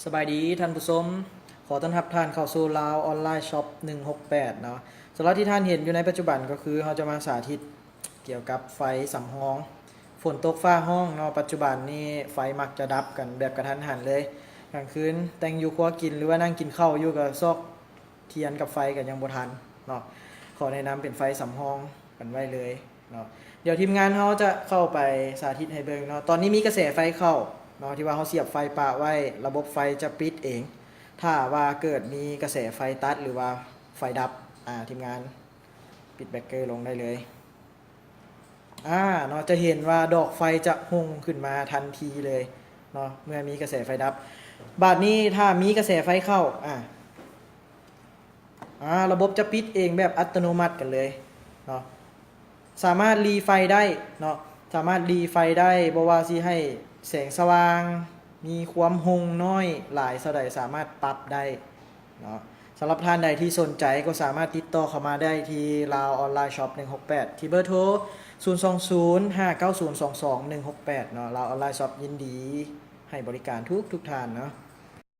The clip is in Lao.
ສະບາຍດີທ່ານຜູ້ຊົມ, ຂໍຕ້ອນຮັບທ່ານເຂົ້າສູ່ລາວອອນລາຍຊັອບໜຶ່ງຫົກແປດເນາະ. ສຳລັບທີ່ທ່ານເຫັນຢູ່ໃນປັດຈຸບັນກໍຄືເຮົາຈະມາສາທິດກ່ຽວກັບໄຟສຳຮອງ. ຝົນຕົກຟ້າຮ້ອງເນາະ, ປັດຈຸບັນນີ້ໄຟມັກຈະດັບກັນແບບກະທັນຫັນເລີຍ. ກາງຄືນແຕ່ງຢູ່ຄົວກິນ ຫຼືວ່ານັ່ງກິນເຂົ້າຢູ່ກໍຊອກທຽນກັບໄຟກໍຍັງບໍ່ທັນເນາະ. ຂໍແນະນຳເປັນໄຟສຳຮອງກັນໄວ້ເລີຍ ເນາະ. ດຽວທີມງານເຮົາຈະເຂົ້າໄປສາທິດໃຫ້ເບິ່ງເນາະ. ຕອນນີ້ມີກະແສໄຟເຂົ້າເນາະ ທີ່ວ່າເຮົາສຽບໄຟປະໄວ້, ລະບົບໄຟຈະປິດເອງ. ຖ້າວ່າເກີດມີກະແສໄຟຕັດ ຫຼືວ່າໄຟດັບ, ອາ, ທີມງານປິດເບຣກເກີລົງໄດ້ເລີຍ. ອາ, ເນາະ, ຈະເຫັນວ່າດອກໄຟຈະຮຸ່ງຂຶ້ນມາທັນທີເລີຍເນາະ ເມື່ອມີກະແສໄຟດັບ. ບາດນີ້ຖ້າມີກະແສໄຟເຂົ້າ, ອາ, ອາ ລະບົບຈະປິດເອງແບບອັດຕະໂນມັດກັນເລີຍເນາະ. ສາມາດລີໄຟໄດ້ເນາະ, ສາມາດລີໄຟໄດ້, ບໍ່ວ່າຊິໃຫ້ແສງສະຫວ່າງ, ມີຄວາມຮຸ່ງນ້ອຍຫຼາຍສ່ຳໃດ ສາມາດປັບໄດ້ເນາະ. ສຳລັບທ່ານໃດທີ່ສົນໃຈກໍສາມາດຕິດຕໍ່ເຂົ້າມາໄດ້ທີ່ລາວອອນລາຍຊັອບໜຶ່ງຫົກແປດ ທີ່ເບີໂທ ສູນສອງສູນ ຫ້າເກົ້າສູນ ສອງສອງໜຶ່ງຫົກແປດ ເນາະ. ລາວອອນລາຍຊັອບຍິນດີໃຫ້ບໍລິການທຸກໆທ່ານເນາະ.